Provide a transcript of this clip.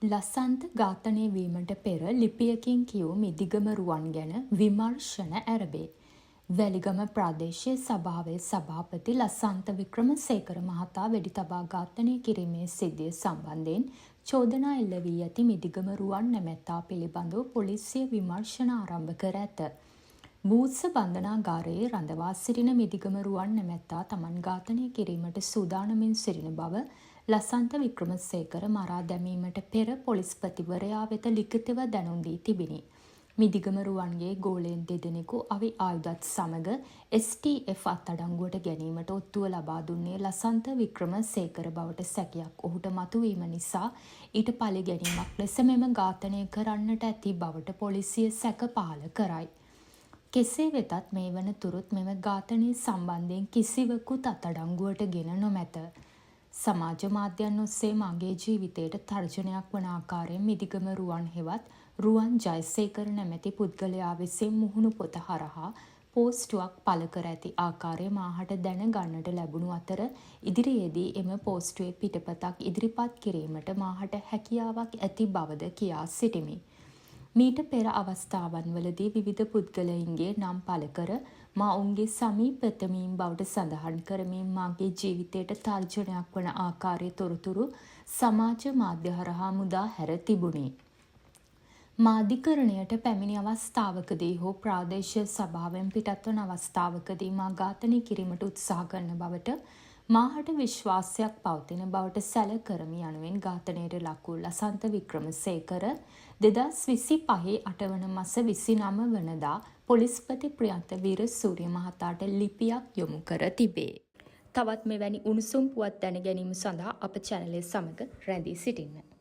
ලසන්ත ඝාතනය වීමට පෙර ලිපියකින් කියූ මිදිගම රුවන් ගැන විමර්ශන ඇරඹේ. වැලිගම ප්‍රාදේශීය සභාවේ සභාපති ලසන්ත වික්‍රමසේකර මහතා වෙඩි තබා ඝාතනය කිරීමේ සිද්ධිය සම්බන්ධයෙන් චෝදනා එල්ල වී ඇති මිදිගම රුවන් නැමැත්තා පිළිබඳව පොලිසිය විමර්ශන ආරම්භ කර ඇත. බූස්ස බන්ධනාගාරයේ රඳවා සිටින මිදිගම රුවන් නැමැත්තා තමන් ඝාතනය කිරීමට සූදානමින් සිටින බව ලසන්ත වික්‍රමසේකර මරා දැමීමට පෙර පොලිස්පතිවරයා වෙත ලිඛිතව දැනුම් දී තිබිණි. මිදිගම රුවන්ගේ ගෝලයන් දෙදෙනෙකු අවි ආයුධත් සමග STF අත්අඩංගුවට ගැනීමට ඔත්තුව ලබා දුන්නේ ලසන්ත වික්‍රමසේකර බවට සැකයක් ඔහුට මතුවීම නිසා ඊට පලිගැනීමක් ලෙස මෙම ඝාතනය කරන්නට ඇති බවට පොලිසිය සැක පහළ කරයි. කෙසේ වෙතත් මේ වන තුරුත් මෙම ඝාතනය සම්බන්ධයෙන් කිසිවකුත් අත්අඩංගුවට ගෙන නොමැත. සමාජ මාධ්‍යයන් ඔස්සේ මාගේ ජීවිතයට තර්ජනයක් වන ආකාරයෙන් මිදිගම රුවන් හෙවත් රුවන් ජයසේකර නැමැති පුද්ගලයා විසින් මුහුණු පොත හරහා පෝස්ටුවක් පළ කර ඇති ආකාරය මාහට දැන ගන්නට ලැබුණු අතර, ඉදිරියේදී එම පෝස්ටුවේ පිටපතක් ඉදිරිපත් කිරීමට මාහට හැකියාවක් ඇති බවද කියා සිටිමි. මීට පෙර අවස්ථාවන්වලදී විවිධ පුද්ගලයින්ගේ නම් පළ කර මා ඔවුන්ගේ සමීපතමයින් බවට සඳහන් කරමින් මාගේ ජීවිතයට තර්ජනයක් වන ආකාරයේ තොරතුරු සමාජ මාධ්‍ය හරහා මුදා හැර තිබුණි. මා අධිකරණයට පැමිණි අවස්ථාවකදී හෝ ප්‍රාදේශීය සභාවෙන් පිටත් වන අවස්ථාවකදී මා ඝාතනය කිරීමට උත්සාහ කරන බවට මාහට විශ්වාසයක් පවතින බවට සැල කරමි යනුවෙන් ඝාතනයට ලක් වූ ලසන්ත වික්‍රමසේකර 2025 8 වන මස 29 වනදා පොලිස්පති ප්‍රියන්ත වීරසූරිය මහතාට ලිපියක් යොමු කර තිබේ. තවත් මෙවැනි උණුසුම් පුවත් දැන ගැනීම සඳහා අප චැනලය සමග රැඳී සිටින්න.